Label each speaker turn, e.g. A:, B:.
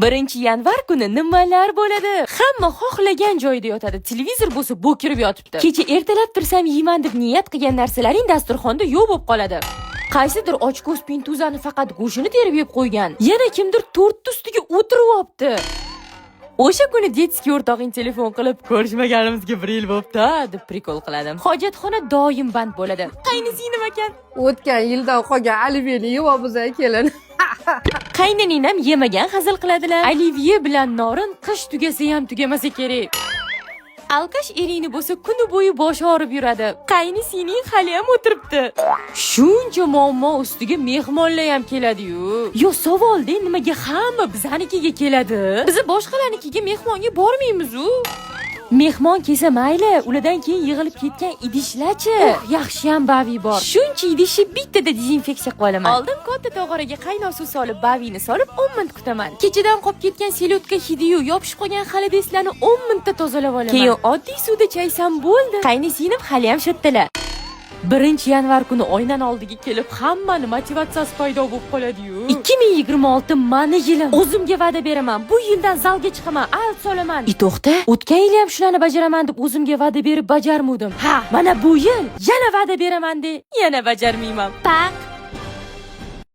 A: 1-yanvar kuni nimalar bo'ladi? Hamma xohlagan joyida yotadi. Televizor bo'lsa, bo'kirib yotibdi. Kecha ertalab tursam yeyman deb niyat qilgan narsalaring dasturxonda yo'q bo'lib qoladi. Qaysidir ochko'z pintuzani faqat go'shtini terib yeb qo'ygan. Yana kimdir tortni ustiga o'tirib olibdi. O'sha kuni детский o'rtog'ing telefon qilib, "Ko'rishmaganimizga bir yil bo'pti", deb прикол qiladi. Hojatxona doim band bo'ladi. Qaynisi nima ekan?
B: O'tgan yildan qolgan oliveni yeyapmiz, kelin.
A: Qayninam yemagan hazil qiladilar. Olivye bilan norin qish tugasa ham tugamasa kerak. Алкаш eringni bo'lsa, kuni bo'yi boshi og'rib yuradi. Qaynisining hali ham o'tiribdi. Shuncha muammo ustiga mehmonlar ham keladi-yu. Yo, savolda, nimaga hamma bizanikiga keladi? Biz boshqalarnikiga mehmonga bormaymiz-u. Mehmon kelsa mayli, ulardan keyin yig'ilib ketgan idishlarchi? Oh, yaxshiyam bavi bor. Shuncha idishni bittada dezinfeksiya qilib olaman. Oldin katta tog'oraga qaynoq suv solib, bavini solib 10 minut kutaman. Kechadan qolib ketgan селёдка hidiyu yopishib qolgan холодец larni 10 minutda tozalab olaman. Keyin oddiy suvda chaysam bo'ldi. Qaynisinim hali ham shu. 1-yanvar kuni oynani oldiga kelib, hammani motivatsiyasi paydo bo'lib qoladi-yu. 2026 mani yilim. O'zimga va'da beraman. Bu yildan zalga chiqaman, alt solaman. I to'xta, o'tgan yili ham shularni bajaraman deb o'zimga va'da berib bajarmudim. Ha, mana bu yil yana va'da beraman de, yana bajarmayman. Paq.